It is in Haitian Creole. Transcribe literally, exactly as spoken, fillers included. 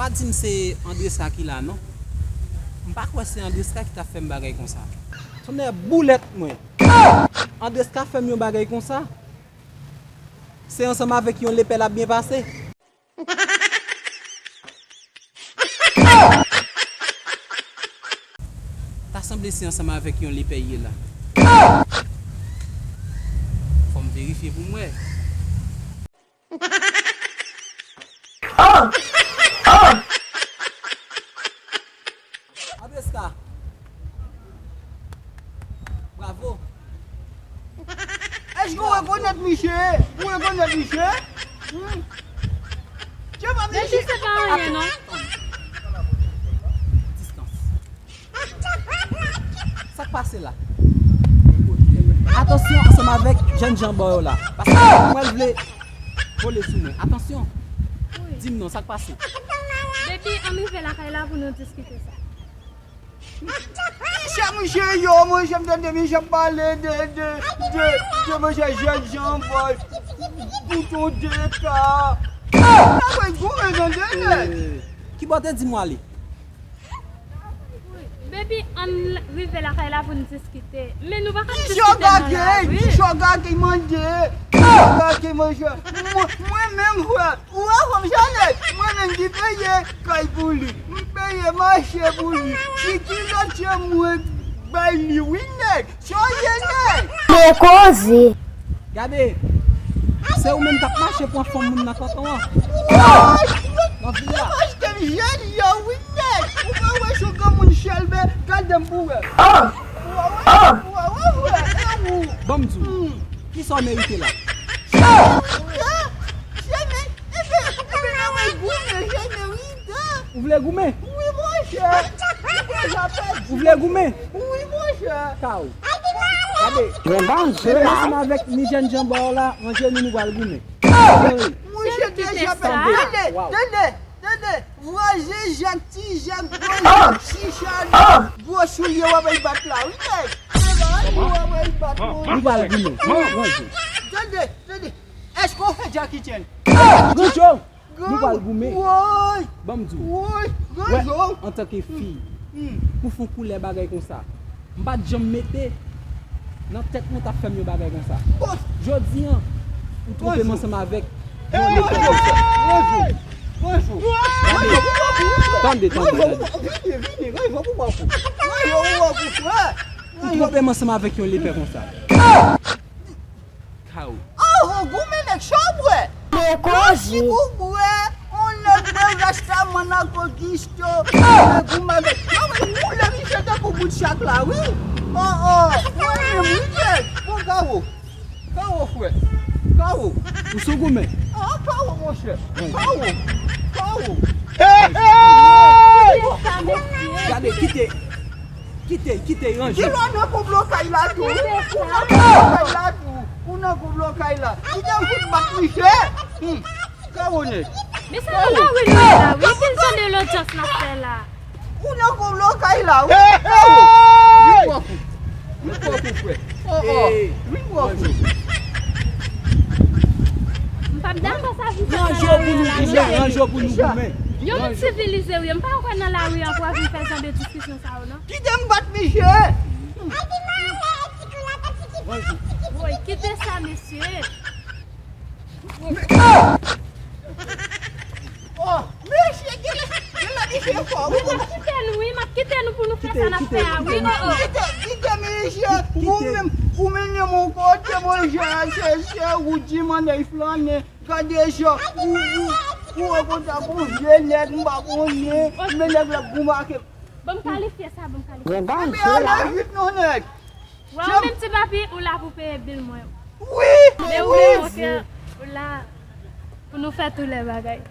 Pa di m se Andreska ki la non. M pa kwè se Andreska ki t ap fè m bagay konsa. Tonnè boulèt mwen. Andreska fè m yon bagay konsa. Se ansanm avèk yon lepè l ap byen pase. Ta sanble se ansanm avèk yon lepè ye la. Fò m verifye pou m wè. Andreska. Bravo. Èske w rekonèt misye? Ou rekonèt misye? Hmm? Tchè pa misye. Mesye, se pa anyen non. Distans. Sa k pase la? Atansyon ansanm avèk jènjan bò yo la. Paske mwen vle vole sou mwen. Atansyon. Di m non, sa k pase? Baby, ann rive lakay la pou nou diskite sa. Chè misye yo, mwen janm tande misye ap pale de, de, de, de manje jènjan bò. Bouton de ka. Sa mwen goumen nan de nèg. Ki bò te di m w ale? Baby, ann rive lakay la pou n diskite. Men nou pa ka diskite nan lari. Ki jòga ki mande? Ki jòga ki manje? Mwen, mwen menm, frè, ou wè fanm Janet, mwen menm ki peye kay pou li, m peye mache pou li. Ki kilòt mwen bay li, wi, nèg. Soyene! Te koze. Gade, se ou menm k ap mache pran fanm moun nan tonton an. Nan vil la. Ou pa achte m jèn yo, wi, nèg. Ou pa wè se yon granmoun chèlbè, gade m pou wè. Ou pa wè, ou pa wè, ou pa wè, e ou. Ban m di w, kisa w merite la? Jèn, jèn, ebe, ebe, nan mwen goumen, jèn, wi. Ou vle goumen? Wi, monchè. Ou deja pèdi. Ou vle goumen? Wi, monchè. Kaw. Gade. Mwen pa vle. Mwen ansanm avèk ni jènjan bò w la, ranje nou, nou pral goumen. Monchè, deja pèdi. Tande, tande, tande. Ranje jak, ti jak, gwo jak, chicha, gwo soulye, w ap al bat la, wi, nèg. Se pa w ap al bat, non. Nou pral goumen. Ranje. Tande, tande. Èske w fè Jackie Chan? Ranje. Nou pral goumen. Woy! Ban m di w. Woy! Wè, antanke fi, pou fè yon koulè bagay konsa, m pa t janm mete nan tèt mwen w t ap fè m yon bagay konsa. Jodi an, ou twonpe m ansanm avèk yon lepè konsa. Tande, tande, tande. Vini, vini, ranj pou bò kou. Ranj pou bò kou, frè. Ou twonpe m ansanm avèk yon lepè konsa. Kaw. Oh, goumen nèg, sa w bwè? Mwen koze. Ou bwè, on nèg bwè rastaman nan kokisto, nèg goumen avèk. Yo, men woule misye tankou bout chak la, wi. Oh, oh, mwen menm, wi, nèg. Bon, Kawo. Kawo, frè. Kawo. Ou sou goumen? Ah, Kawo, monchè. Kawo. Kawo. Hey, hey! Gade, kite. Kite, kite, ranje. Gen lwa nan konplo kay la tou, wi. Ou nan konplo kay la tou. Ou nan konplo kay la. Kite m fout bat misye. Hmm. Kawo nèg. Men se nan lari nou ye la, wi. Ki jan de lodyans n ap fè la? Ou nan konplo kay la, wi. Kawo. Vin bò kou. Vin bò kou, frè. Oh, oh. Vin bò kou. M p ap dakò sa vin fèt nan lari an la, non. Ranje w pou nou goumen. Yon moun sivilize, wi. M pa kwè nan lari an pou w ap vin fè jan de diskisyon sa yo, non. Kite m bat misye! Woy, kite sa, mesye. Oh, mesye, genlè, genlè misye fò, wi. M ap kite nou, wi, m ap kite nou pou nou fè sa n ap fè a, wi. Oh, oh. Kite, kite misye, ou menm, ou mennen m yon kote, monchè, se, se ou di m ann al flannen. Gade jan ou, ou, ou wè konsa pou vye nèg m pa konnen, men nèg la goumen ak. Ban m kalifye sa, ban m kalifye sa. Ebyen, ale vit non, nèg. Wè, ou menm ti papi, ou la pou peye bil mwen. Wi, wi. Men ou menm, monchè, ou la pou nou fè tout lè bagay.